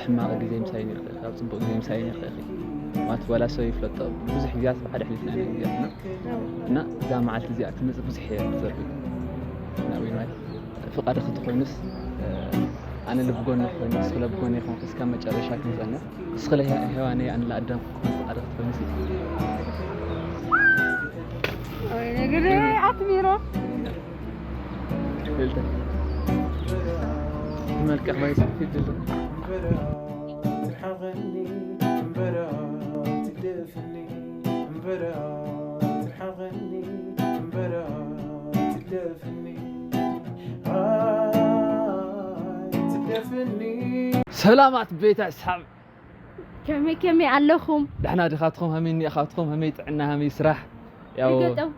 ሕማቕ ግዜ ምሳይ ይረኽእኺ፣ ኣብ ጽቡቕ ግዜ ምሳይ ይረኽእኺ። ማለት ዋላ ሰብ ይፍለጦ፣ ብዙሕ ግዜያት ብሓደ ኣሕሊፍና ኢና ግዜያትና። እና እዛ መዓልቲ እዚኣ ትመጽእ ብዙሕ እየ ዝጸበዩ። እና ወይ ማለት ፍቓድኺ ተኾይኑስ፣ ኣነ ልብ ጎንኺ ኮይኑ፣ ንስኺ ልብ ጎነይ ኮንኪ እስካብ መጨረሻ ክንጸንሕ። ንስኺ ለሄ-፣ ሄዋነይ፣ ኣነ ለኣዳም ክኾን ፍቓድኺ ተኾይኑስ። ወይ ነገር ኣትሚሮ። ክልተ። መልክዕ ማይ ሰፊ ይደሎ። ትርሓቐኒ እምበራ ትግደፍኒ እምበራ ትርሓቐኒ እምበራ ትግደፍኒ ኣይ ትግደፍኒ ሰላማት ቤተ ኣስሓብ። ከመይ ከመይ ኣለኹም? ደሕና ዲኻትኹም? ከመይ እኒኣኻትኩም? ከመይ ጥዕና? ከመይ ስራሕ? ያው ይገጠው።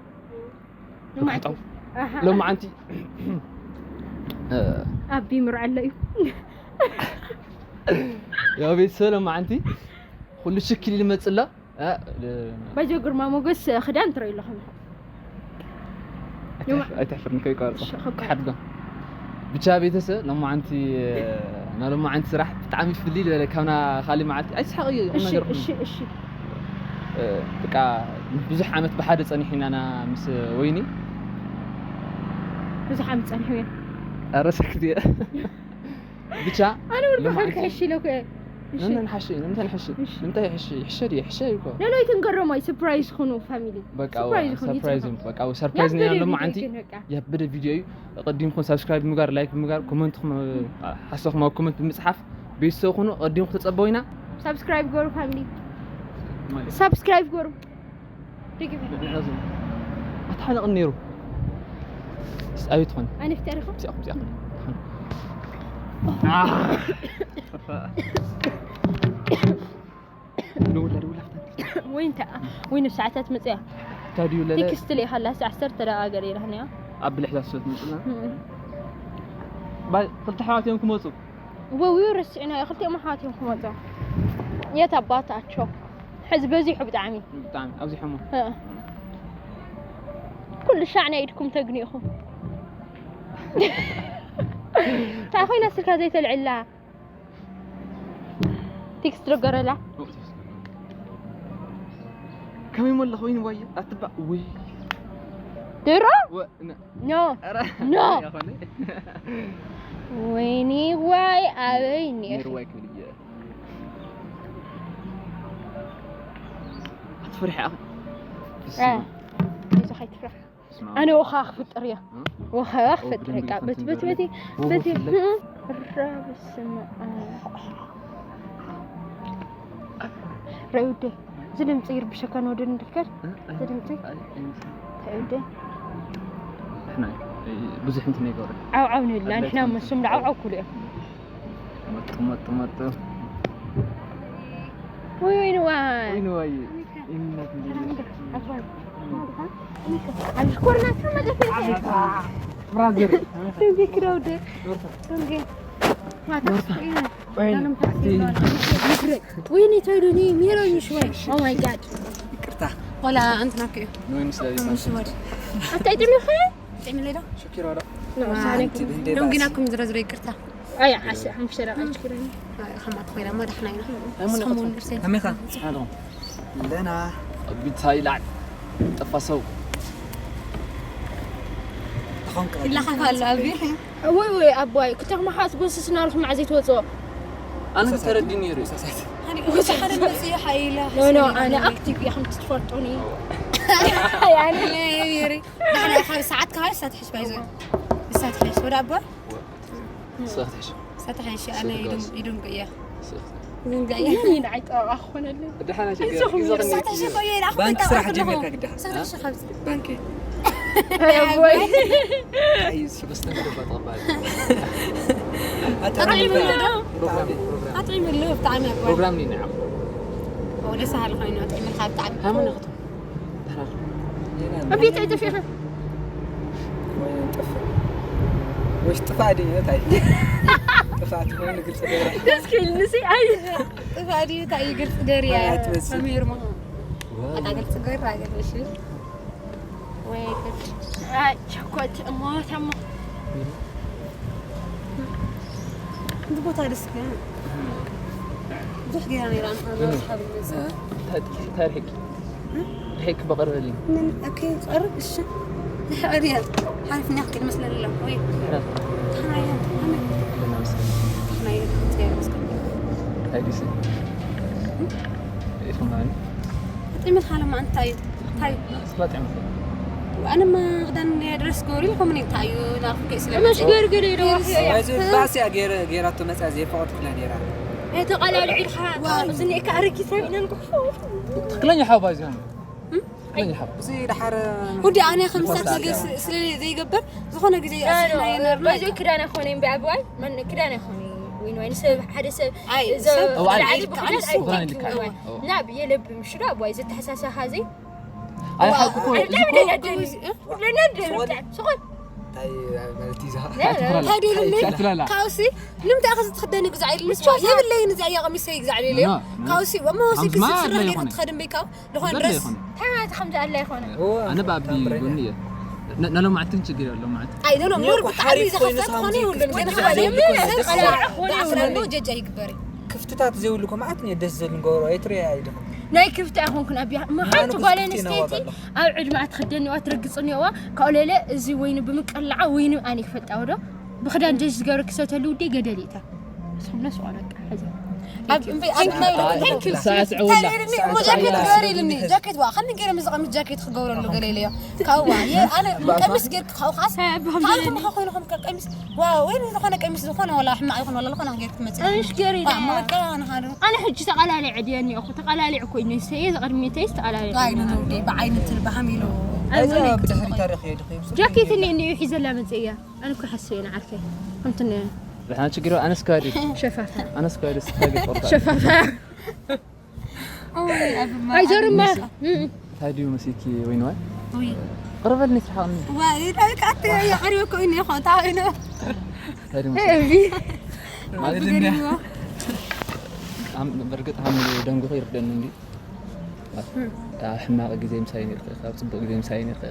ይገጠው። ኣሃ። ሎማዓንቲ፣ እ፣ ኣቢ ምርዓሎ እዩ። ያው ቤተሰብ ሎማዓንቲ ኩሉ ሽክል ይመጽላ። እ፣ እ፣ በጆ ግርማ ሞገስ ክዳን ትረዩ ኣለኹም። ኣይተሕፍ-፣ ኣይተሕፍርኒ ከይቋርጾ። እሺ፣ ከይቋርጾ። ሓድጋ። ብቻ ቤተሰብ ሎማዓንቲ፣ እ፣ ናይ ሎማዓንቲ ስራሕ ብጣዕሚ ፍልይ ዝበለ ካብና ካሊ መዓልቲ። ኣይስሓቕ እዩ፣ ቁም እሺ፣ ነገር። እሺ፣ እሺ። እ፣ በቃ ብዙሕ ዓመት ብሓደ ጸኒሕና ና ምስ ወይኒ። ብዙሕ ዓመት ጸኒሑ እየ። ኧረ ሰክት እየ። ብቻ ኣነ እውን ሎማዓንቲ ብኸልክ ሕሺ ኢለኩ እየ። እሺ። ነመን ሓሺ፣ ነምተን ሕሺ። እሺ። ንምንታይ ሕሺ? ይሕሸድ እየ፣ ሕሸ እዩ እኮ። ለሎይትን ገረማይ ሰርፕራይዝ ኩኑ ፋሚሊ። በቃ ሰርፕራይዝ ኩኑ ሰርፕራይዝ ይጽናሑ። እዩ። በቃ ሰርፕራይዝ ያበደ ናይ ቪዲዮ ሎማዓንቲ ግን በቃ። ያበደ ቪዲዮ እዩ። ቀዲምኩም ሳብስክራይብ ምግባር፣ ላይክ ምግባር፣ ኮመንትኩም ሓሳብኩም ኣብ ኮመንት ብምጽሓፍ ቤተሰብ ኩኑ። ቀዲምኩም ተጸበው ኢና። ሳብስክራይብ ገሩ ፋሚሊ። ማለት ሳብስክራይብ ገሩ። ድግሚ። ኣተሓነቕን ነይሩ። ኣበይ ትኾን? ኣነ ፍጠሪኹም። እዚኣኹም፣ እዚኣኹም። ደውላ፣ ደውላ። ወይ እንተ ወይ ንሰዓታት መጽያ። ታዲዩ ለለ ቴክስት ለይ ሃላ ሰዓት ዓሰርተ ደቂቃ ገለ ይረኽንያ። ኣብ ብልሕታት ስለ ትመጽና። እም። ባይ ክልተ ኣሕዋት እዮም ክመጹ። ወይ ወይ ረስዕና ክልቲኦም ኣሕዋት እዮም ክመጹ። የት ኣባታቸው? ሕዚ በዚሑ ብጣዕሚ። ብጣዕሚ ኣብዚሖሞ። እ። ኩሉ ሻዕ ናይ ኢድኩም ተግኒኹም። እንታይ ኮይና ስልካ ዘይተልዕላ? ቴክስት ዶ ገረላ? ከመይ እሞ ኣለኹ ወይኒ ዋየ ኣትባእ ወይ ድሮ? ወ-፣ ነ-፣ ኖ። ኧረ፣ ኖ። ኣይኮነ። ወይኒ ዋይ ኣበይ እኒኤ? ነይሩ ዋይ ክብል እየ። ኣትፍርሒ ኣኹ። እ፣ ይዞ ከይትፍራሕ። ኣነ ወኻ ክፍጥር እያ። እ? ወኻ ክፍጥር ብደንቢ እያ። በቲ ይፈትን በቲ ዘሎ። በቲ ወቦ በቲ ፍለጥ። ራ በስመ ኣብ። ረይ ውዴ፣ እዚ ድምፂ ይርብሸካ ንወደን እንድልከር። እ? ኣይ፣ እዚ ድምፂ ኣይ፣ ኣይመስልን። እንታይ ውዴ? ንሕና፣ እ፣ ብዙሕ እንትን ኣይገብርን። ዓው ዓው ንብላ ኣድላይ ንሕና ትምህርቲ መስሎም ትምህርቲ። ዓው ዓው ኩሉ እዮም። መጡ፣ መጡ፣ መጡ። ወይ ወይ ንዋይ። ወይኒ ዋይ። ይምነት እንዴ? ኣባይ። ኣባይ። ኣባይ። ኮርና ተመለሰ። ብራዘር። እንዴ ክረውደ። እንዴ። ማታ። ወይ። ወይኔ ተይሉኒ ሚሮኝ ሽወይ። Oh my God። ይቅርታ ወላ እንትና ከዩ ንወይኒ ስለ ምሽ ወድ ኣታይ ጥሚኹ? ጤሚለይ ዶ ሽኪሮ ዶ። ሎም ግን ኣኩም ዝረዝረ ይቅርታ ኣይ ዓሰርተ ሓሙሽተ ደቂቃ ሽኪሮ። ከማት ኮይና ማ ዳሕና ኢና ኣይሙን ስሙን ይቅርታ። እርሰይ ከመይኻ ኣለኹ ለና ቢታይ ላዕ ጠፋ ሰው ተኾንክ ይላኻፍ ኣሎ ኣቢ ወይ ወይ ኣባይ ክተኽማ ሓት ጎስስና ኣለኹም ዓዘይ ትወፅኦ። ኣነ ተረዲ ነይሩ እዩ። ወሳሓደ መፅዮ ሓይላ ኖ ኖ ኣነ ኣክቲቭ እየ ከም ትፈልጡኒ። ያኒ ዳሕና ካብ ሰዓት ካብ ሳትሕሽ ባይዞ ሳትሕሽ ወደ ኣባ ሰትሕሽ ሳትሕሽ ኣነ ይዱም ይዱም እያ ሰትሕሽ ዝንጋ እያ ምን ንዓይ ጠበቃ ክኾነለይ። ደሓና እንስኹም ሽግር ይርሳ ሳትሕሽ ቆየ ባንክ ስራሕ ጀሚርካ ግዳ ሳትሕሽ ካብዚ ባንክ ወይ መስተንግዶ ተቐባሊ ኣጥዒምሉ ዶ ፕሮግራም ፕሮግራም ኣጥዒምሉ ብጣዕሚ ኣባ ፕሮግራም ኒ ንዓም ወደ ሳህል ኮይኑ ኣጥዒምልካ ብጣዕሚ ሃመን ይኸቱ ኣብ ቤት ኣይጠፊእኻ። ወይስ ጥፋእ ድዩ እንታይ? ጥፋእ ትኾኑ ግልፂ ገይራ ደስ ክብል ንሲ ኣይ ጥፋእ ድዩ እንታይ እዩ ግልፂ ገርያ ኣይ፣ ኣትመስል። ሰሚርሞ ኣታ ግልፂ ገይራ ገለሽ ወይ ግድ ኣይ ቸኮት እሞታሞ እዚ ቦታ ደስ ይብል። ብዙሕ ጌራ ነይራ ንሓ ሓብል መጽእ እንታይ ርሒቂ ርሒቂ በቕርበልኝ ምን ኦኬ ቀርብ እሺ ንሕዕር እያ ሓሪፍኛ ክትመስለኒ ኣለኹ ወይ ተኸናያ ተኸናያ ለናምስ ተኸናያ ተኸናያ መስከ ኣይዲሲ ይስማኒ ጥሚት ሓለማ እንታይ እንታይ ስላጥ ያምስ ኣነማ ክዳን ድረስ ገበሩ ኢልኩም እንታይ እዩ ናፍቀ ስለ መሽ ገርገር ኢሉ እዚ ባስያ ገይረ ገይራቶ መፅያ ዘይፈቐድኩላ ነይራ ተቃላልዒ ድሓ ዝኒኤካ ኣረጊት ሰብ ኢለን ክፉ ትክክለኛ ሓባ እዚኦም ትክክለኛ ሓባ እዚ ድሓር ውዲ ኣነ ከምሳት ነገር ስለ ዘይገበር ዝኾነ ግዜ በዚ ክዳን ኣይኮነ እምቢ ኣብዋይ መን ክዳን ኣይኮነ ወይ ወይ ሰብ ሓደ ሰብ ኣይ ዘ- ሰብ ላዕሊ ኣይ ብክዳን ኣይ ኣይኮነን ልክዕ። እዋይ። ናብ የለብ ምሽዶ ኣብዋይ ዝተሓሳሰ ሃዘይ ኣይ ሓቂ እኮ ለነደል ዝኾን እንታይ ማለት እዩ እዛ ኣይትፍረላ ታዲያ ልኒ ኣይትፍረላ ካብሲ ንምንታይ ከዚ ትክደኒ ግዛዕ ኢልኒ ስዋ የብለይን እዚኣ እያ ቀሚሰይ ግዛዕ ኢለ ና፣ ና። ካብሲ እሞ ወሲ ከምዚ ማለት ስራ ላይ ገይሩ ይኾነ። ትኸድን በይካ ዝኾን ዘለ ድረስ ይኾነ እንታይ ማለት ከምዚ ኣላ ይኾነ ኣነ ብኣቢ ጎኒ እየ ነ- ነሎም ዓድትን ችግር የሎም ማለት ኣይ ኖ ኖ ሞር ብጣዕሚ ዘኸፍታ ዝኾነ ይሁሉን ግን ሓደ ሰብ ኣስረሎ ጀጃ ይግበሪ ክፍትታት ዘይብሉ እኮ ማለት እየ ደስ ዘብል ንገብሮ ኣይትሪኦ ኣይድኹም ናይ ክፍቲ ኣይኮንኩን ኣብያ ሓንቲ ጓል ኣንስተይቲ ኣብ ዕድማ ትኽደኒዋ ትረግፅኒዋ ካብኡ ለለ እዚ ወይኑ ብምቅላዓ ወይኑ ኣነ ይፈልጣ ወዶ ብክዳን ጀጅ ዝገብረ ክሰተሉ ውደይ ገደል ኢታ ስብነስ ቆረቃ ሕዚ ኣብ እምበይ ኣብ ናይ ሰዓት ዕውላ ጃኬት ገበሪ ኢልኒ ጃኬት ዋ ከመይ ገይረ ምስ ቀሚስ ጃኬት ክገብረሉ ገለ ኢለዮ ካብዋ ኣነ ቀሚስ ጌርክ ካብኡ ካስ ካልኩም ከ ኮይንኹም ከ ቀሚስ ዋ ወይ ዝኾነ ቀሚስ ዝኾነ ወላ ሕማቕ ይኹን ወላ ዝኾነ ጌርክ ትመጽእ እሽ ገሪ ዋ መወዳ ንኻዶ ኣነ ሕጂ ተቃላሊ ዕድየ እኒኦኹ ተቃላሊ እኮ እዩ ሰየ ዝቅድሚተይ ተቃላሊ ታይ ንነውዲ ብዓይኒ ትልባሃም ኢሉ እዚ ብድሕሪ ታሪክ እየ ድኸ ጃኬት እኒ እኒኡ ሒዘላ መጽእ እያ ኣነ እኮ ሓስብ እየ ንዓርከይ ከምቲ እኒ ብሓን ችግር ኣነስ ካዲ ሸፋፋ ኣነስ ካዲ ስታገ ቆርጣ ሸፋፋ ኣይዞርማ ታዲዩ መሲኪ ወይንዋይ ወይ ቅርበልኒ ትርሓቕኒ ወይ ዳይ ካት ያቀሪው እኮ እኒ ኾን ታው ኢነ ታዲዩ እቢ ማለት እንደ በርግጥ ሃም ደንጉ ይርደን እንዲ ኣብ ሕማቕ ግዜ ምሳይ ነርካ ኣብ ጽቡቕ ግዜ ምሳይ ነርካ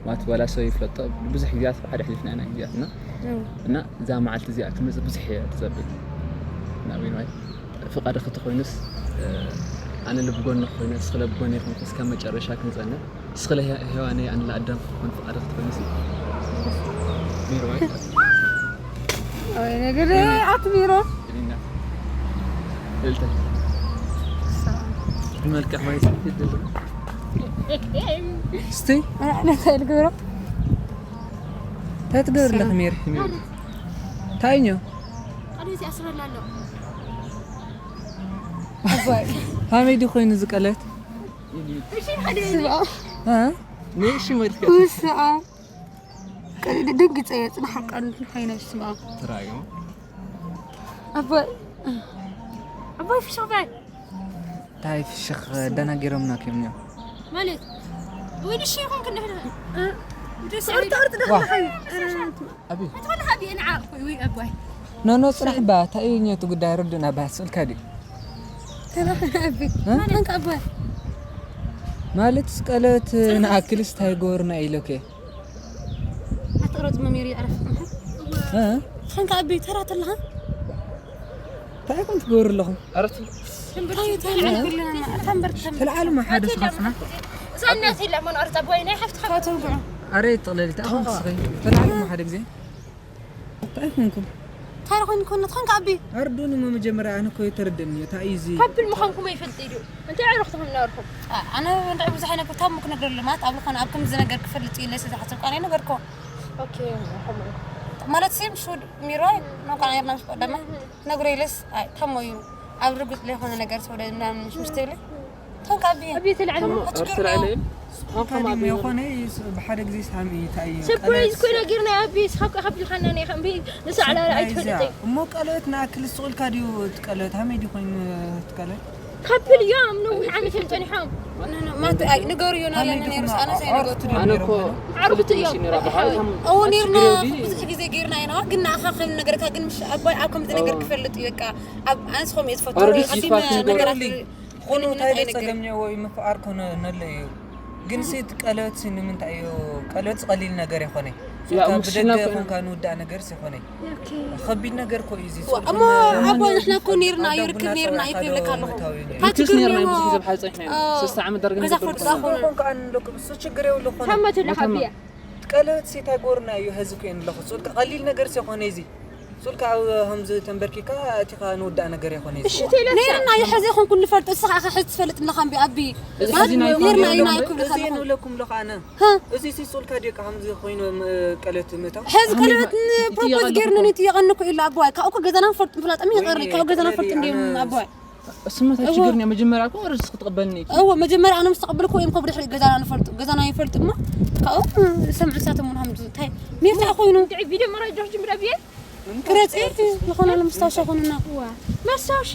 ማለት ዋላ ሰው ይፍለጦ ብዙሕ ግዜያት ሓደ ሕሊፍና ኢና ግዜያትና እና እዛ መዓልቲ እዚኣ ክትመጽእ ብዙሕ እየ ትጸብእ ናብ ወይንዋይ ፍቓድኺ ተኾይኑስ ኣነ ልቢ ጎንኺ ኮይነ እስኺ ለቢ ጎነይ ኮንኩ እስካብ መጨረሻ ክንጸንዕ እስኺ ለሄዋነይ ኣነ ለኣዳም ክትኮን ፍቓድኺ ተኾይኑስ እዩ ሜሮዋይ ወይ ነገር ኣትሚሮ እልና እልተ ብመልክዕ ማይ ሰፊት ዘሎ እስቲ ኣነታ ልገብሮ እንታይ ትገብር ኣለኺ ሜሪ ሜሪ ታይኞ ቀለበት ይኣስረላ ኣሎ ኣባይ ሃመይ ድዩ ኮይኑ ዝቀለት እሺ ሓደ ስብኣ እ ንእሺ መልክዕ ውስኣ ደንግጸ የጽንሓ ቃል እንታይ ናይ ስምኣ ተራእዩ ኣባይ ኣቦይ ፍሽኽባይ እንታይ ፍሽኽ ደናጊሮምና ኬም እዮም ማለት ወይ ንሺ ይኹን ክንድሕር ደስ ቁርጥ ቁርጥ ደኽመሓዩ ኣቢ ትኾነ ሃቢ ንዓ ወይ ኣባይ ኖኖ ፅራሕ ባ እንታይ እዩ እቲ ጉዳይ ርዱና ባ ስእልካ ድዩ ተረኸቢ ኣባይ ማለት ቀለበት ንኣክልስ እንታይ ይገብርና ኢለከ ኣትቕረጽ መሚሪ ኣረፍ እ? ኸንካ ኣቢ ተራ ተለኻ እንታይ ኮን ትገብሩ ኣለኹም ኣረት ተንበር ተንበር ተለዓሉ ማ ሓደ ስኻትና እሳነት ኢላ መን ኣርጻ ቦይ ናይ ሓፍትኻ ተውግዑ ኣረ ጥቕለል እንታይ ኮን ትስኺ ተለዓሉ ማ ሓደ ግዜ እንታይ ኮንኩም ታሪኽ ኮን ኮን ኸንካ ኣቢ ኣርዱን ሞ መጀመርያ ኣነ እኮ የተረደኒ እንታይ እዩ እዚ ካብል ምዃንኩም ኣይፈልጥ እዩ እንታይ ዕረኽትኹም ነበርኩም ኣነ እንታይ ብዙሕ ነገር ካብ ምክነግረሉ ማለት ኣብ ዝኾነ ኣብ ከምዚ ነገር ክፈልጥ እዩ ለስ ዝሓሰብ ቃል ነገርኮ ኦኬ ማለት ሲም ሹድ ሚሮ ነው ካናየርና ምስ ቀደመ ነግሮ ይለስ ታሞ እዩ ኣብ ርጉጽ ለይኮነ ነገር ተወደ ምናምን ምሽ ምስ ትብሊ ተንካቢ ኣብ ቤት ልዓል ኣርትራ ኢለ ካዲሞ የኾነ ብሓደ ግዜ ሳሚ እንታይ እዩ ሰፕራይዝ ኮይና ጌርና ኣብ ቤት ካብ ካብ ኢልካና ናይ ከም ቤት ንሳዕላ ኣይትፈልጥ እሞ ቀለበት ንኣክል ስቑልካ ድዩ እቲ ቀለበት ሃመይ ድዩ ኮይኑ እቲ ቀለበት ካፕል እዮም ነዊሕ ዓመት እዮም ጸኒሖም ማት ኣይ ንገሩ ዮና ለና ነይሩ ኣነ ዘይነገርኩ ኣነ እኮ ዓርኩት እዮም እዎ ነርና ብዙሕ ግዜ ጌርና ኢና ግን ንኣኻ ከም ነገርካ ግን ምሽ ኣባይ ኣብ ከምዚ ነገር ክፈልጥ እዩ በቃ ኣብ ኣንስ ከም እየ ዝፈትዎ ኣረዲ ቀሲመ ሲፋት ንገሩ። ነገራት ኮኑ እንታይ ጸገም እኒኦ ወይ ምፍቓር ኮነ ነለ እዩ ግን ሲ እቲ ቀለበት ሲ ንምንታይ እዩ ቀለበት ዝቐሊል ነገር ይኾነ ያ፣ ካብ ሙስና ብደገ እኮ ኮንካ ንውዳእ ነገር ሲኾነ ኦኬ። ከቢድ ነገር እኮ እዩ እዚ እሞ ኣቦ ንሕና እኮ ነይርና ይርከብለካ ኣለኹ። እንታይ ችግር ነይርና እዩ ክብለካ ኣለኹ። ክልተ ዓመት ዳርጋ ገዛ ንገብር ፈርጥዛ ከለና። ኾነ ኮንካ ኣንለኩም እሱ ችግር የብሉ ኾነ ታማ ትላ ሓቢያ ቀለበት ሲ እንታይ ጎርና እዩ ህዝብ ኮይኑ ኣለኹ ሱልካ ቀሊል ነገር ሲኾነ እዚ ሱልካ ኣብ ከምዚ ተንበርኪካ እቲኻ ንውዳእ ነገር ይኾነ እዚ እሺ ተይለካ ነይርና እዩ ሕዚ ይኹን ኩሉ ፈልጡ እስኻ ኸ ሕዚ ትፈልጥ ኣለኻ እምቢ ኣቢ እዚ ማለት ሕዚ ናይ ነይርና እዩ ዞም ናይ ክብለካ እዚ ኣለኹ። ንብለኩም ኣለኹ ኣነ ሃ? እዚ ሲ ሱልካ ዲካ ከምዚ ኮይኑ ም- ቀለበት ምእታው ሕዚ ቀለበት እቲ ፕሮፖዝ የቐንኩ ጌርኒ እኮ። ነቲ የቐንኩ ኢሉ ኣቦይ ካብኡ እኮ ገዛና ንፈልጥ ምፍላጥ ምን ይቐርኒ ወይ ካብኡ ገዛና ንፈልጥ ቀለበት እንዲም ኣነ- ኣቦይ ስምታ እዎ። ችግር ነው መጀመሪያ እኮ ርስ ክትቀበልኒ እኮ እዎ መጀመርያ ኣነ ምስ ተቐበልኩ እዮም ከብድሕሪ ገዛና ንፈልጡ ገዛና ይፈልጡ እሞ ካብኡ ሰምዑ ሳቶም ውን ሃምዙ እንታይ ሜታ ኮይኑ ድዒ ቪድዮ መራጅ ዶር ጅምራ ብየ ክረፅ ዝኾነ ለምስታወሻ ኮኑና ዋ መስታወሻ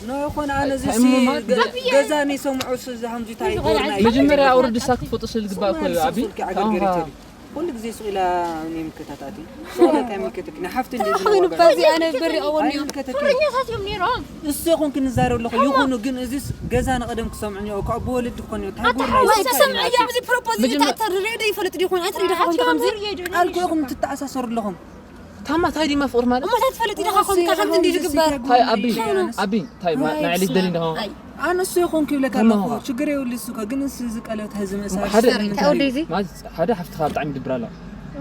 ኖ ይኾነ ኣነ እዚ እንታይ ሲ እሞ ማለት ገ- ገዛ ንሰምዑ ሲ እዚ ከምዚ እንታይ ይጎርና እዩ መጀመሪያ ኣውርድ ሳክ ትፈጡ ስል ግባ እኮ እዩ ኣቢ ሱልካ ዓገርገሪት እዩ ኩሉ ግዜ ሱኢላ እኔ ምከታታቲ ሱኢላ ከሚከተክ ንሓፍቲ እንደ ኮይኑ በዚ ኣነ በሪ ኣወን እዩ ኣይምልከተክ ፍቅረኛታት እዮም ነይሮም እሱ ይኹን ክንዛረብ ኣለኹ ይኹኑ ግን እዚስ ገዛ ንቐደም ክሰምዑ እኒኦ ካብ ብወለዲ ክኾን እዩ ታጎር ወይ ተሰምዑ እዮም እዚ ፕሮፖዝ መጀመር- ታተር ሬዲ ይፈልጥ ዲኹን ኣንተ ዲኻ ኮንካ ከምዚ ቃልኩ ኢኹም ትተኣሳሰሩ ኣለኹም ታማ ታይ ዲማ ፍቅር ማለት እሞ እንታይ ትፈልጥ ዲኻ ኮንካ ከምዚ እንዲ ዝግበር ታይ ኣቢ ኣቢ ታይ ማ- ናይ ዕሊት ደሊ እንደኸ ኣይ ኣነ እሱ ይኹን ክብለካ ኣለኹ ችግር የብሉ እሱ እኮ ግን እሱ እዚ ቀለበት ሕዚ ምእሳር ሓደ እንታይ ወደይ እዚ ማለት ሓደ ሓፍትኻ ብጣዕሚ ድብራ ኣላ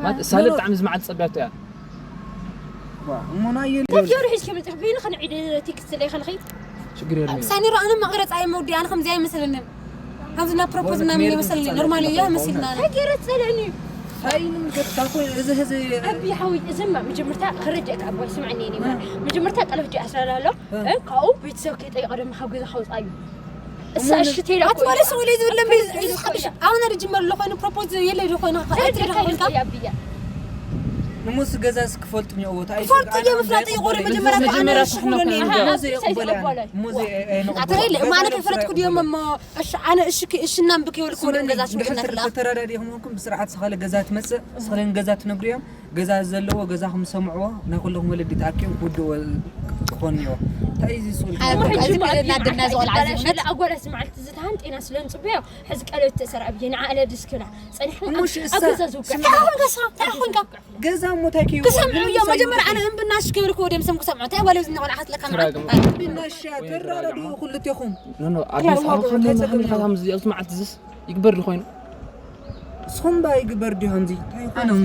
ማለት እሳለ ብጣዕሚ ዝመዓል ፀቢያቶ እያ ዋ፣ እሞ ናይ የለ ተፍዮሪ ሒዝኪ መፅእ በይንኺ ንዒድ ቴክስት ለይ ከልኺ ችግር የለ ሳኒሮ ኣነ መቕረፅ ኣየ መውዲ ኣነ ከምዚ ኣይመስለንን ኣብዚ ና ፕሮፖዝ ምናምን ይመስለኒ ኖርማል እያ መስልና ሃገረ ፀለኒ ታይ ንምልከት ካብ ኮይኑ እዚ ሕዚ ኣቢ ሓዊ እዝማ መጀመርታ ክረድእካ ኣቦይ ስምዐኒ ኒ መጀመርታ ቀለበት ዲኣ ስላላ ኣሎ ካብኡ ቤተሰብ ከይጠይቀ ደማ ካብ ገዛ ከውፃ እዩ እሳ እሽተይ ኢላ ኣትባለ ሰው ላይ ዝብለ እዚ ሓድሽ ኣሁን ርጅመር ለኾይኑ ፕሮፖዝ የለ ዶ ኮይኑ ከኣትሪ ዳ ኮይንካ ኣብያ ንሙስ ገዛ እስክፈልጡ ኒኦ ቦታ ፈልጡ እየ ምፍላጥ እዩ ቆሪ መጀመርያ መጀመርያ መጀመርያ ስሕኖ ሽኩሎኒ ኮይንካ። ሙዚ ይቕበል እያ ሙዚ ኣትረይ ማለት ከፈለጥኩ ድዮም እሞ እሺ ኣነ እሺ እሺ እናም ብክ ይወልኩ ወደ ገዛ ሽኩሎኒ ክላ ተተረዳዲኹም ኮንኩም ብስርዓት ስኸለ ገዛ ትመፅእ ስኸለን ገዛ ትነግሩ እዮም ገዛ ዘለዎ ገዛኹም ዝሰምዕዎ ናይ ኩለኹም ወለዲ ተኣኪቦም ክውድእዎ ክኾን እኒኦ እንታይ እዩ ዝስል ኣይ፣ በቃ፣ እዚ ማለት ናደና ዝቆልዓ እዚ እውነት። ኣጓላት መዓልቲ ዝተሃን ጤና ስለንፅበዮ ሕዚ ቀለበት ተሰር ኣብየ ንዓለ ድስክላ ፀኒሕና ሙሽ ኣብ እሳ ገዛ ዝውቀ እንታይ ኮንካ እሳ? እንታይ ኮንካ? ገዛ እሞ እንታይ ከይዎ ክሰምዑ እዮም መጀመርያ ኣነ እምብናሽ ክብልኩ ወዲም ስም ክሰምዑ እንታይ ባለ ዝና ቆልዓ ክትለካ ተራገሙ። ብናሻ ተራዳድኡ ክልቴኹም ኖ ኖ ኣብ ምሳኹም ምናምን ኢኻ ከምዚ ኣብዚ መዓልቲ ዝስ ይግበር ዶ ኮይኑ እስኹም ባ ይግበር ድዩ ከምዚ እንታይ ይኾኖም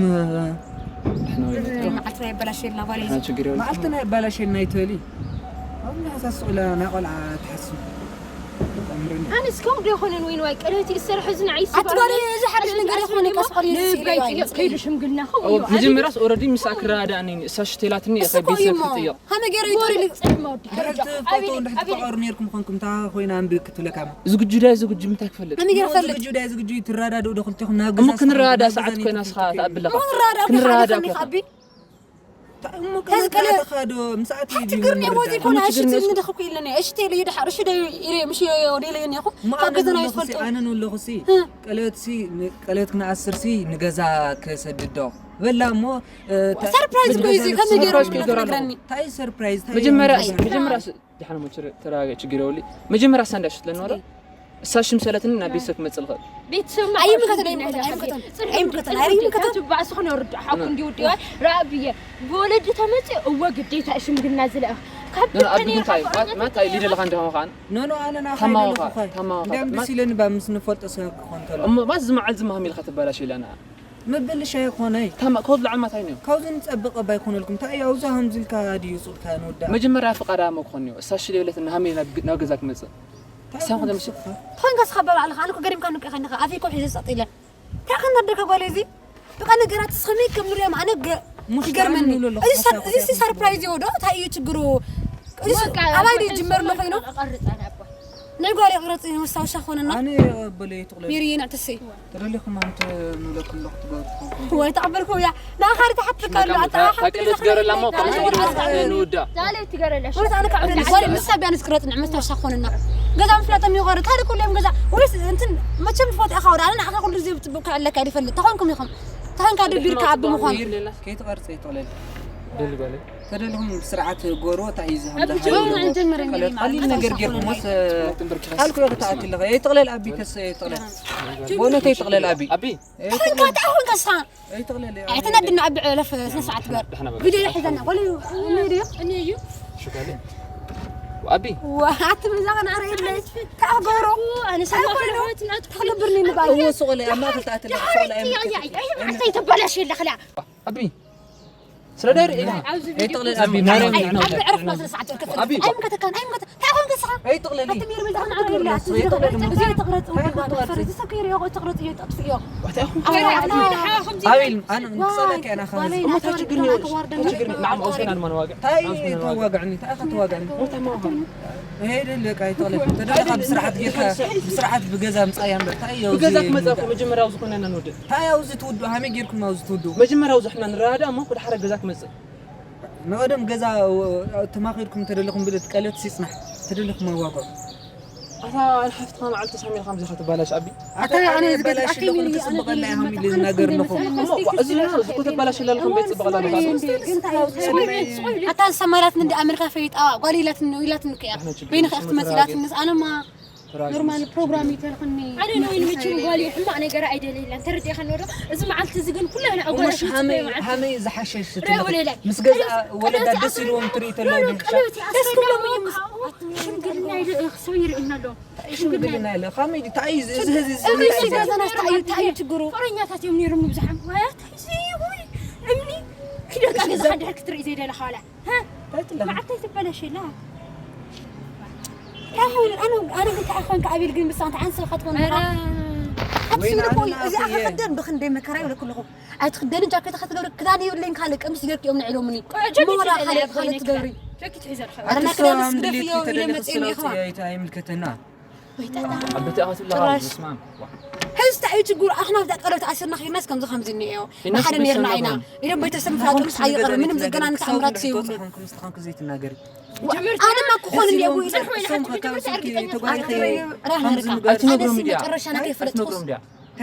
መዓልትና ይበላሸልና ባለ ችግር የብሉ መዓልትና ይባላሸልና ይትበሊ ኣብ ናይ ሓሳስ ስቕላ ናይ ቆልዓ ትሓስብ ኣነስ ከምኡ ዶ ይኾነን ወይ ንዋይ ቀለበት ይእሰር ሕዚ ንዓይ ኣትባለ እዚ ሓድሽ ነገር ይኾነ ካስቆል ከይዱ ሽምግልና ከምኡ እዩ መጀመርያስ ኦረዲ ምሳ ክረዳዳእኒ እሳ ሽቴላትኒ እሱ እኮ እዩ እሞ ከመይ ገይሩ ይጥርልዩ ፀልማ ወዲ ድሕር ትፋተው ድሕር ትፋቐሩ ነርኩም ኾንኩም እንታይ ኮይና እምቢ ክትብለካ ዝግጁ ዳይ ዝግጁ ምንታይ ክፈልጥ ከመይ ገይሩ ፈልጥ ዝግጁ ዳይ ዝግጁ ትረዳድኡ ዶ ክልቴኹም ናብ እሞ ገዛ ክንረዳዳ ናብ ገዛ ሰዓት ኮይና ንክትከዱ ስኻ ትኣብለኻ ክንረዳዳ ክንረዳዳ ከኒ እኮ ከኣቢ እሞ ከዚ ቀለበት ዶ ምሳኣት እዩ ችግር ነው ወዚ ኮና እሺ ትንደኽኩ ኢለኒ እሺ ተይለ ይድሓር እሺ ደይ ኢለ ምሽ ወደ ኢለ የኔኹ ካብ ገዘና ይፈልጡ ኣነ ንብለኹ ሲ ቀለበት ሲ ቀለበት ክነኣስር ሲ ንገዛ ክሰድዶ በላ እሞ ሰርፕራይዝ እኮ እዩ እዚ ከመይ ገይሮም ትነግረኒ ታይ ሰርፕራይዝ ታይ መጀመርያ ሰርፕራይዝ? መጀመርያ ስ- ድሓን ሞ ችር- ተረጋገ ችግር የብሉ መጀመርያ እሳ እንዳሸትለን ወረ እሳ ሽም ሰለትኒ ናብ ቤተሰብ ክመፅእ ልኽእል ቤተሰብ ኣይምልከተን ኣይምልከተን ኣይምልከተን ኣይምልከተን ኣይምልከተን ትባዕ ዝኾነ ወርዳ ሓኩ እንዲ ውድዋይ ረኣብየ ብወለዲ ተመፅእ እወ ግዴታ ሽምግልና ዝለእኽ ካብ ኖ ኣብ ተነይሩ እንታይ ማት- ማት ታይ ሊደለኻ እንዲኻ ምዃን ኖ ኖ ኣነ ና ታማውኻ ኸይደለኹ ኸይ ታማውኻ እንዳም ማት- ደስ ኢለኒ ባ ምስ ንፈልጦ ሰብ ክኾን ከሎ እሞ ማት ዝመዓል ዝማሃም ኢልካ ትበላሽ ኢለና ምብልሻ ይኾነይ ታማ ከወድ ላዕል ማታይ ነው ካብዚ ንፀብቕ እባ ይኮነልኩም እንታይ ኣብዚ ከምዚ ኢልካ ድዩ ፁልካ ንወዳ መጀመርያ ፍቓዳ ሞ ክኾን እዩ እሳ ሽለ ኢለት ንሃመይ ናብ ናብ ገዛ ክመፅእ እሳ ኾን ምስ ተኾንካ ስኻ በባዕልኻ ኣነ እኮ ገሪምካ ንቀ ኸኒኻ ኣፈይ ኮ ሒዘ ፀጥ ኢለ እንታይ ከናደካ ጓል እዚ በቃ ነገራት ስኸመይ ከም ንሪኦም ኣነ ገ- ሙሽ ይገርመኒ ብጣዕሚ ንብሎ ኣለኹ እዚ ሰር- ሓሳብ እዚ ሲ ሰርፕራይዝ እዩ ዶ እንታይ እዩ ችግሩ እዚ ስ- በቃ ኣባይ ድዩ በቃ ጅመር ኣሎ ኮይኑ ኣቐርፃ ናባ ናይ ጓል ይቕረፅ መስታወሻ ኮነና ኣነ በለ ይትቕለ ሚሪ ይንዕትሲ ተደሊኹም ኣንተ ንብለኩም ኣለኹ ትገብሩ ትኾንኩም ወይ ተቐበልኩ እያ ንኣኻሪ ተሓትልካ ኣሎ ኣታ ታቀለ ትገረላ ሞ ከምዚ ንውዳ ዛለ ትገረለሽ ወይስ ኣነ ካብ ጓል ምስ ሳቢያ ንስክረጽ ንዕ መስታወሻ ኮነና ገዛ ምፍላጥ የሚቆር ታሪክ ሁሌም ገዛ ወይስ እንትን መቸም ትፈጥ ኢኻ ወደ ኣነ ንዓኻ ኩሉ ግዜ ብፅቡቅ ክዕለካ ይፈልጥ ተኾንኩም ኢኹም ተኾንካ ድቢርካ ኣቢ ምዃን ከይትቐርፀ ይትቕለል ደሊ ጓለ ተደልኹም ስርዓት ጎሮ እንታይ እዩ ዝሃም ኣብ ዝሃም ጆሮ ንጀምር እንግዲህ ቀለል ማለት ቀሊል ነገር ተወሳኺ ጌርኩሞስ ነገር። ኣልኮ ክትኣትልኸ ይጥቕለል ኣቢ ከስ ይጥቕለል። ቦነተ ይጥቕለል ኣቢ። ኣቢ። ይጥቕለል። ኣታ ኹን ከስኻ። ይጥቕለል። ኣይተናድና ኣቢ ዕለፍ ስነ ስርዓት ግበር። ደሕና በል። ቪድዮ ይሕዘና። ወለ እዩ። እኔ እዩ። ሽጋለ። ኣቢ። ወሓት ብዛኸን ኣረ የለ። ታጎሮ። ኣነ ሰማዕኩ። ተኸብርኒ ንባል። እዎ ሱቕ ለይ ኣብ ማእከል ተኣትልኸ ሱቕ ለይ ኣይምልከት። ኣይ ተበላሽ የለኽላ። ኣቢ። ስለ ደሪ ኣይጥቕለል ኣቢ ማርያም። ኣቢ ዕረፍ ማለት ሰዓት ከፈል። ኣቢ። ኣይምከተካን ኣይምከተ ታኹን ከስኻ። ኣይጥቕለል። ኣቲ ሚር ብዛኸን ኣረ የለ። ኣይጥቕለል። እዚ ተቕረጽ እዚ ተቕረጽ። እዚ ሰብ ከይሪኦ ተቕረጽ እዩ ተጥፍዮ። ኣቤል ኣነ ንክጸለካ ኢና ኸዚ። እሞ ታይ ችግር ነው? ታይ ችግር ነው? ንዓም ኣውሰና ንማን ዋጋ? ታይ ተዋጋዕኒ? ታይ ከተዋጋዕኒ? ሄደ ለቃ ይተለ ተደረኻ ብስርዓት ጌርካ ብስርዓት ብገዛ ምጻያ እምበር ታይ ያው ብገዛ ክመጻ እኮ መጀመርያው ዝኾነ ነን ወደ ታይ ያው እዚ ትውዱ ሃመ ጌርኩም ያው እዚ ትውዱ መጀመርያው ዝሕና ንራዳ እሞ ኩድ ሓረ ገዛ ክመጽእ ንቐደም ገዛ ተማኺርኩም ተደለኹም ብለት ቀለት ሲጽናሕ ተደለኹም ዋጋ ኣታ ሓፍትኻ መዓልቲ ሳሚራ ከምዚ ክትባላሽ ኣቢ ኣታ ኣነ ዝበላሽ ኣከይ ለኹም ሚሊ ክጽበቀላ ኢኹም ኢሉ ዝናገር ኣለኹ። እሞ እዚ ለኹ እኮ ተባላሽ ይላልኩም ቤት ጽበቀላ ኣለኹ። ኣታ ሰማላት ምን ኣመልካ ፈይጣ ጓል ኢላትን ኢላትን ከያ በይነ ከፍት መጽላትን ኣነማ ኖርማል ፕሮግራም ይተልኽኒ ኣነ ነው ይምችም ጓል ሕማቅ ነገር ኣይደለይላን ተረዲእኻ ኖሮ እዚ መዓልቲ እዚ ግን ኩላህና እሞ ኣጓላት ሃመይ ሃመይ ዝሓሸሽ ትልኽ ምስ ገዛ ወለዳ ደስ ኢልዎም ትርኢ ተለዉ ደስ ክብሎም እዮም ሽምግልና ይርኢና ኣሎ ሽምግልና የለ። ከመይ ድዩ? እንታይ እዩ እዚ? እዚ ህዝቢ እዚ እንታይ እዩ? እንታይ እዩ? እንታይ እዩ ችግሩ? ፍቕረኛታት እዮም ነይሮም ንብዝሓም። ዋያ እንታይ እዚ? ውይ፣ እምኒ። ኪዶ ገዛኻ ድሕር ክትርኢ ዘይደለኻ ዋላ። ሃ? እንታይ ትብለኒ? መዓልቲ ትበላሽ የላ። ኣሁን ኣነ ኣነ ግን እንታይ ኾንካ ኣቤል ግን ብሳንት ዓንሰ ኸትኾን ኧረ። ኣትስምሪ እኮ ወይና እዚኣ ኣነ ከኸደን ብኽንደይ መከራ ይብለኩ ኣለኹ። ኣይትኽደኒ ጃኬት ኸትገብሪ ክዳን የብለይን ካልእ ቀሚስ ገርኪ እዮም ንዕሎምኒ። ቆይ ጃኬት እሞ ወላ የብለይን ካልእ ኣይኮነን ካልእ ትገብሪ። ክዳን። ጃኬት ሒዘ ልኸ። ኣረ ናይ ክዳን ኣትስምሪ ስግደፍ እኮ እዩ ተደሊኺ ለመጽየኒ ስለ ኢኻ። እትይ ኣይታ ይምልከተና። ወይ ጣጣ። ኣበቲ ኣኻ ትብለኻ ርኣይ። በስመ ኣብ። ሕዚ እንታይ እዩ ችግሩ? ኣኽና ብዛ ቀለበት ኣሲርና ኸይድናስ ከምዚ ከምዚ እኒኦ። ኢና ንሓደ ስደት ኔርና ኢና። ሰላም። ኢሎም ቤተሰብ ምፍላጦምስ ኣይቐርብ። ምንም ዝገናን ተኣምራት ዘይብሉ። ኾንኩም ምስ ተኾንኩ ዘይትናገሪ። ኣነማ ክኾን እኒኦ ወይ እሶም ኸካብ ስልኪ ተጓሪኺ ራህና ርካ። ኣይትነግሮም ድያ? መጨረሻና ከይፈለጥኩስ። ኣይትነግሮም ድያ?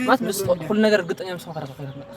ማለት ምስ ኩሉ ነገር ርግጠኛ ምስ ኾንካ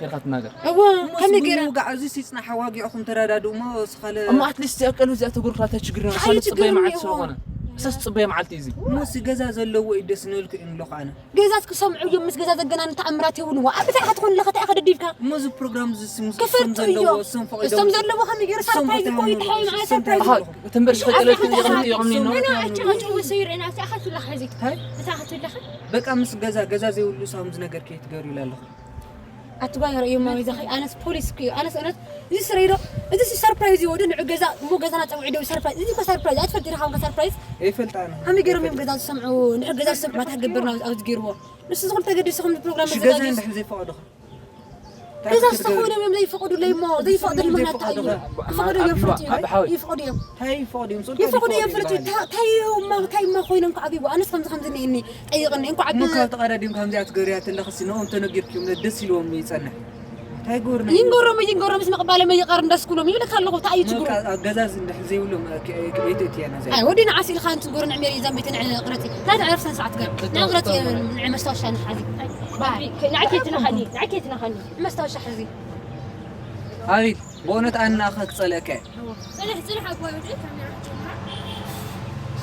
ኸይርካ ትናገር። እዎ፣ እሞ ከመይ ስሙ ገይራ? ውጋዕ እዚ ሲጽና ሓዋጊዕኹም ተረዳድኡ እሞ ስኻለ እሞ ኣትሊስት እዚኣ ቀልቢ እዚኣ ተጎርክላ እንታይ ችግር ነው? እሳ እንታይ ዝጽበየ ችግር መዓልቲ እኒኦ? ስለኾነ። እሳስ ዝጽበየ መዓልቲ እዩ እዚ። እሞ ሲ ገዛ ዘለዎ እዩ ደስ ንብልኩ እየ ንብለኹ ኣነ። ገዛት ክሰምዑ እዮም፣ ምስ ገዛ ዘገናን ተኣምራት የብሉን። ዋ፣ ኣብ ብታይ ክትኾን ኣለኻ፣ እንታይ ኢኻ ደዲብካ? እሞ እዚ ፕሮግራም እዚ ሲ ምስ ክፈርጡ እሶም እዮም። ዘለዎ፣ እሶም ፈቒዶም እሶም ዘለዎ ከመይ ገይሩ እሶም ሰርፕራይዝ እኮ ፈቒዶም ይተሓዩ፣ ማለት እሶም ሰርፕራይዝ ፈቒዶም። ይኹን። ትንበር ሽኸ ቀለልቲ እንዲኹም እትይቑምኒ እሞ። እሞ፣ ኣጭ-፣ ኣጭ-፣ ወሰይር ኢና፣ እንታይ ኢኻ ትብለኻ ሕዚ? እንታይ? እንታይ ኢኻ ትብለኻ? በቃ ምስ ገዛ፣ ገዛ ዘይብሉ ሳም ዝነገር ከይትገሩ ኢላ ኣለኹ። ኣትጓየር እዩ ማሚ ዘኸይ፣ ኣነስ ፖሊስ እኮ እዩ። ኣነስ እውነት እዚ ስረይ ዶ? እዚ ሲ ሰርፕራይዝ እዩ ወዲ ንዑ ገዛ፣ እሞ ገዛና ጸውዒ ዶ ሰርፕራይዝ? እዚ እኮ ሰርፕራይዝ፣ ኣትፈልጥ ኢኻ ሰርፕራይዝ? ይፈልጥ ኣነ። ከመይ ገይሮም እዮም ገዛ ዝሰምዑ? ንዑ ገዛ ዝሰምዑ ማታ ገበርና ኣብዚ ገይርዎ። ንሱ ዝኹል ተገዲሱ ከም ፕሮግራም እዚ ገዛ ዘዘጋጅ እንድሕር ዘይፈቐዶ ኸ? እንታይ ገዛ ክትገብር? ዝተኾነ እዮም ዘይፈቐዱለይ እሞ፣ ዘይፈቐዱለይ ምኽንያት እንታይ እዩ? ዘይፈቐዶ ኸ? ይፈቐዱ እዮም ፍልጥ እዩ። ኣብ ሓወይ። ይፈቐዱ እዮም። እንታይ ይፈቐዱ እዮም? ጾልካ ይፈቐዱ እዮም ይፈቐዱ ፍልጥ እዩ። ይበሃል። ታ-፣ እንታይ እዮም እማ፣ እንታይ እማ ኮይኖም ክዓብይዎ? ኣነስ ከምዚ ከምዚ እኒአኒ፣ ጠይቕኒ። እንኳዕ እሞ ብ-፣ ካብ ተቐዳዲም ከምዚኣ ትገብርያ ተለኽሲ ንኦም ተነጊርክዮም ደስ ኢልዎም ይጸንሕ። እንታይ ይገብሩና እዮም? ይንገሮም፣ ይንገሮም፣ ምስ ምቕባሎም ይቐር እንደስ ኩሎም ይብለካ ኣለኹ። እንታይ እዩ ችግሩ? በቃ፣ ኣብ ገዛ እንድሕር ዘይብሎም፣ እ፣ ክ-፣ ክ-፣ ቤት እትያና ዘይ- ኣይ፣ ወዲና ዓስ ኢልካ እንትንገሩ ንዕሜር እዩ ዘንቤት ንዕ-፣ ቅረጺ። እንታይ ትዕርፍ ሰዓት ገር? ንቕረጺ፣ ንዕ መስታወሻ ንሓዚ። ባይ። ንዓይ ከይትነኻኒ፣ ንዓይ ከይትነኻኒ። መስታወሻ ሕዚ። ኣቤት፣ ብእውነት ኣነ ንኣኻ ክጸልአካ እየ። ጽንሕ፣ ጽንሕ ኣቦይ፣ ወደ ካሜራ ጀምራ።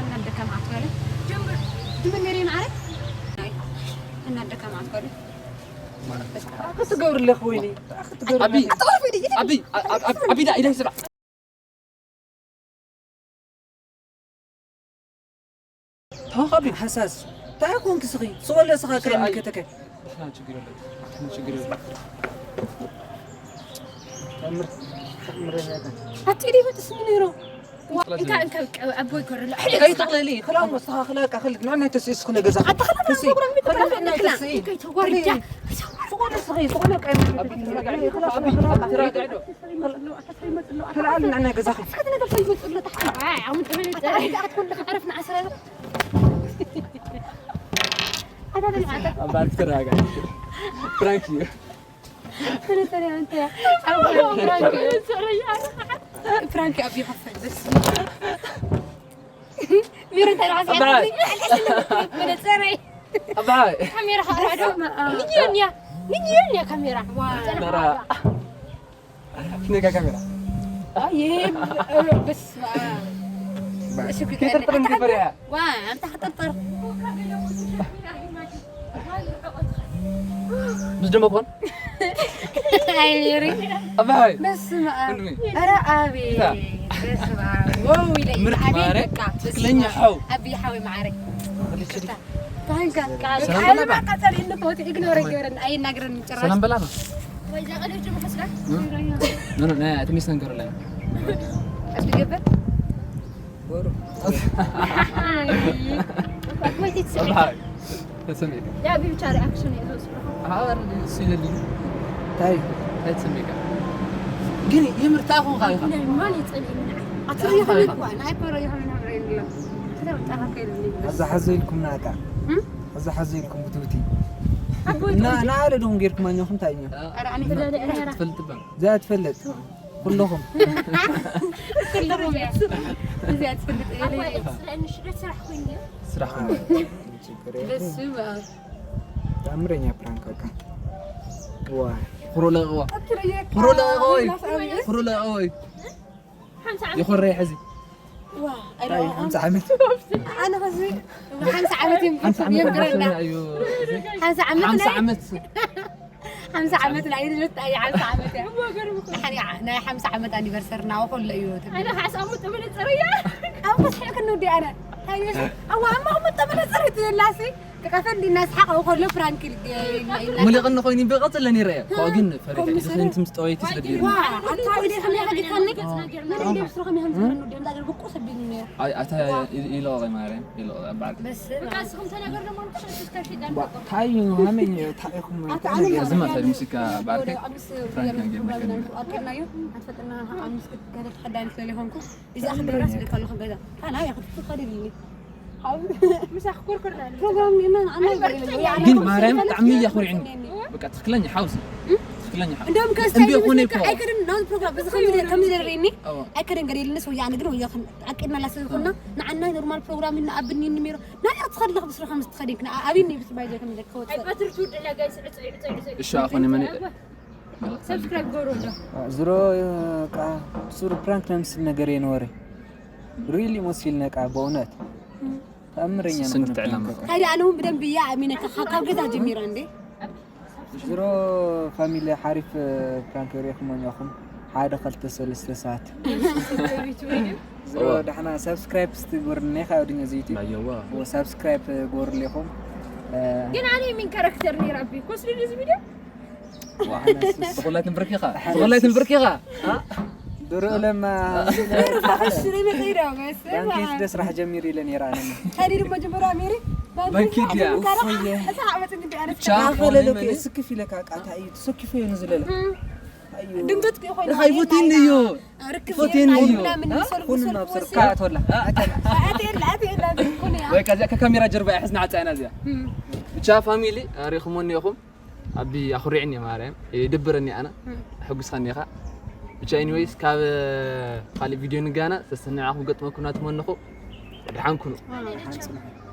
እናደከማት በለ። ጀምር። ድምን ነሪ ማዕረ? ኣይ፣ እናደከማት በለ። ክትገብርለኽ ወይኒ፣ ክትገብርለኽ። ኣቢ፣ ኣቢ፣ ኣቢ፣ ኣቢ፣ ኢዳ፣ ኢዳ ይስራ። ተዋኻቢ። ሓሳስ። እንታይ ኮንክ ስኺ? ስወለ ስኻ ስራ ኣይ-፣ ከይምልከተከ። ንሕና ችግር የለን። ንሕና ችግር የለን። ተኣምር፣ ተኣምር የለን። ኣቲ ዲህ ወጥስ ምን ይሮ? እንካ፣ እንካ፣ ኣቦይ ኮረሎ። ከይትቕለሊ፣ ክላም ወስተኻ ክላቃ ክልክ፣ ንዕና ተስእስ ክነ ገዛ። ኣታ ክላም ተስኢ። ፕሮግራም ክላም ንዕና ተስኢ። ከይተጓርጃ። ስኾነ ስኺ፣ ስኾነ ቀይ። ኣቢ፣ ተረጋጊ። ኣቢ፣ ኣቢ፣ ተረጋጊ። ተለዓል ንዕና ገዛኺ። ኣባል ተረጋጋ። ፕራንክ እዩ። ፕራንክ እዩ። ፕራንክ እዩ። ፕራንክ እዩ። ሜሮን እንታይ ደኣ ኣባይ። መነጸረይ። ኣባይ። ካሜራ ኸኣ ዶ? ንየን እያ። ንየን እያ ካሜራ። ዋ። ካሜራ። ነጋ ካሜራ። ኣይ በስመ ኣብ። እሺ፣ ይቅርታ፣ እንዲህ ፈሪሃ። ዋ፣ ኣንታ ክጥርጥር። ምስ ደመ ኮን? ኣይ ሜሪ። ኣባይ። በስመ ኣብ። ወንድሜ። ኧረ ኣቤት። እዛ። በስመ ኣብ። ወው ኢለ ኢለ። ምርጥ ኣቤት ማረ። በቃ። ትክክለኛ ሓው። ኣቢ ሓወይ ማዕረ። ወደች ዲ። ታንካ። ሰላም በላ። ቀጠል እንፈውት ኢግኖር ይገብረን ኣይናገረን ጭራሽ። ሰላም በላ ነው። ወይ ዛ ቀለች ምሕስጋ። ኖ፣ ኖ፣ ናይ ኣትሚስ ነገር ላይ። ኣቢ ገበር። ወሩ። ኣይ። ኣይ። ተሰሚዕካ? ያ ቢብቻ ሪኣክሽን እዩ ዝወስዶ። ኣበር እሱ ይለልዩ። ታይ? ታይ ተሰሚዕካ? ግን የምር ታኹ ኻይኻ? ናይ ማን ይጸልእኒ ንዓይ? ኣትሪኻ ኢኻ? ዋ፣ ናይ ኮሮ ይኹን ናይ ብሬን ድሎ። ተጠራኸ ይልኒ። ኣዛ ሓዘ ኢልኩም ናታ። እም? ኣዛ ሓዘ ኢልኩም ብትውቲ። ኣቦይ እና ትውቲ። እና ኣለ ዶም ጌርኩም ኣኛኹም ታይኛ። ኧረ ኣነ ትፈልጥ እባ። እዛ ትፈልጥ። ኩለኹም። ኩለኹም እያ። እዚኣ ትፈልጥ እያ። ኣቦይ ስለእንሽደት ስራሕ ኮይኑ። ስራሕ ኮይኑ። ችግር የለም። በስመ ኣብ። ተኣምረኛ ፕራንክ በቃ። ዋ። ኩሮ ለቕዋ። ኣትረየ ኩሮ ለቕዋ ወይ። ላፍ ኣበይ። ኩሮ ለቕዋ ወይ። ሓምሳ ዓመት። ይኾረይ ሕዚ። ዋ፣ ኣይ፣ ኣይ፣ ሓምሳ ዓመት። ኣነ ኸዚ ሓምሳ ዓመት እዮም ሓምሳ ዓመት እዮም ግረና። እዩ። ሓምሳ ዓመት ሓምሳ ናይ ዓመት። ሓምሳ ዓመት ናይ ልደት፣ ኣይ፣ ሓምሳ ዓመት እያ። እሞ ገርም እኮ። ንሓን እያ፣ ናይ ሓምሳ ዓመት ኣኒቨርሰሪ ናው ከሎ እዩ። ኣነ ኸዓ ሳሙት መነጸር እያ። ኣብ መስሕቅ ክንዲ ኣነ። ኣይ፣ ኣዋ፣ ኣማ፣ ኣማ፣ መነጸር ትብላሲ። ክኸፈል እናስሓቐ ከሎ ፕራንክ ኢል-፣ ኢልና፣ ኢልና። ሙሉቀን ኮይኑ ብቐጽለ ነይረ እየ። እኮ ግን ፈሪሐ። ከምኡ ኢሉ ስለ ስለ እንትም ስጠወይቲ ስለ ገይሩ። ዋ፣ ኣታ ኢለ ከመይ ሓዲካኒ? መን ኢለ ብስሩ ከመይ ከም ዝብለኒ ወዲ እንዳገር ብቁ ሰቢኒ ነይሩ። ኣይ፣ ኣታ ኢል-፣ ኢሎ ቀይ ማርያም፣ ኢሎ በዓል። በስ፣ በቃ ንስኹም ተናገር ደሞ ንክሸቱ እስከ ፊት ባ-፣ ታይ ሃመኝ ታይኹም ኣታ ኣነ እዚ ማለት ሙዚቃ በዓል ኣብ ምስ ፕራንክ ፕሮግራም ገይሩ መከኒ። ኣቀናዩ፣ ኣትፈጥና ኣብ ምስ ገለ ተኸዳኒ ስለ ዝኾንኩ። እዚ ኣኽብረና ስለ ከለኹ ገዛ። ታና እያ ክትፈቀድልኒ። ምሳኽ ኮርኮርና። ፕሮግራም ኔና ኣና ግን ማርያም ብጣዕሚ እያ ኮሪዕኒ። በቃ ትክክለኛ ሓውሲ። ትክክለኛ ሓውሲ። እንደውም ከስታይ እንዴ ኾነ እኮ። ኣይከድን ነው ፕሮግራም። እዚ ከም ከም ደረይኒ። ኣዎ። ኣይከድን ገደልንስ ወይ ኣነ ግን ወይ ኣክን ኣቅድና ላስል ኮና ንዓና ኖርማል ፕሮግራም እና ኣብኒ ንሚሮ ናይ ኣትኸድልኽ ብስሩ ከም ዝትኸድክ ኣቢኒ ብስ ባይዘ ከም ደክ ወጥ። ኣይፈትርቱ ደላ ጋይስ ዕጽ ዕጽ ዕጽ። እሺ ኣኾነ መን ሰብስክራይብ ገብሩ እንዶ። ዝሮ ቃ ሱር ፕራንክ ነምስል ነገር የንወረ። ሪሊ ሞሲል ነቃ በእውነት። ተኣምረኛ ስንት ነው። ትዕላማ? ታዲያ ኣነ እውን ብደንብ እያ ኣሚነካ ካብ ገዛ ጀሚራ እንዴ? ዝሮ ፋሚሊ ሓሪፍ ፕራንክ ሪኢኹም ኛኹም ሓደ ኸልተ ሰለስተ ሰዓት። ዝሮ ዳሕና ሳብስክራይብ ስትግበርኒ ኢኻ ኣብ ድኛ እዚ ዩቲዩብ። ኣየዋ። ወ ሳብስክራይብ ግበሩለይኹም። ግን ኣነ ሚን ካራክተር ነይራ ኣቢ ኮስሊ እዚ ቪድዮ። ብኹላይ ትንብርኪኻ? ብኹላይ ትንብርኪኻ? ድሮ ለማ ባንኬት ደ ስራሕ ጀሚሩ ኢለ ነይራ ኣነ። ታዲያ ድማ ጀመሩ ኣሜሪ? ባንኬት ድያ? እፎየ። እሳ ዓመት እንዲ ኣነስ ብቻ ካፈለሉ ሆነ እስክፍ ኢለካ ቃታ እዩ ተሰኪፎ እዩ ንዝለለ። ድንገት ኮይኑ ርኻይ ፎቲን እዩ። ርክብ ፎቲን እዩ። ምናምን እ? ሰልፍ ኩን ሰልፍ ናብ ወሲ። ስርካ ኣቶላ። ኣቴላ፣ ኣቴላ፣ ኩን እያ። ወይ ከዚኣ ከካሜራ ጀርባ እያ ሕዝና ዓጻይና እዚኣ። እም። ብቻ ፋሚሊ ኣሪኹሞ እኒኹም። ኣቢ ኣኹሪዕኒ ማርያም። ይድብረኒ ኣነ። እም። ሕጉስኻኒ ኢኻ። ብቻ ኤኒዌይስ ካብ ካልእ ቪድዮ ንጋና ሰሰናዕኹም ገጥመኩም ናትመንኹ። ደሓን ኩኑ። ኣሜን።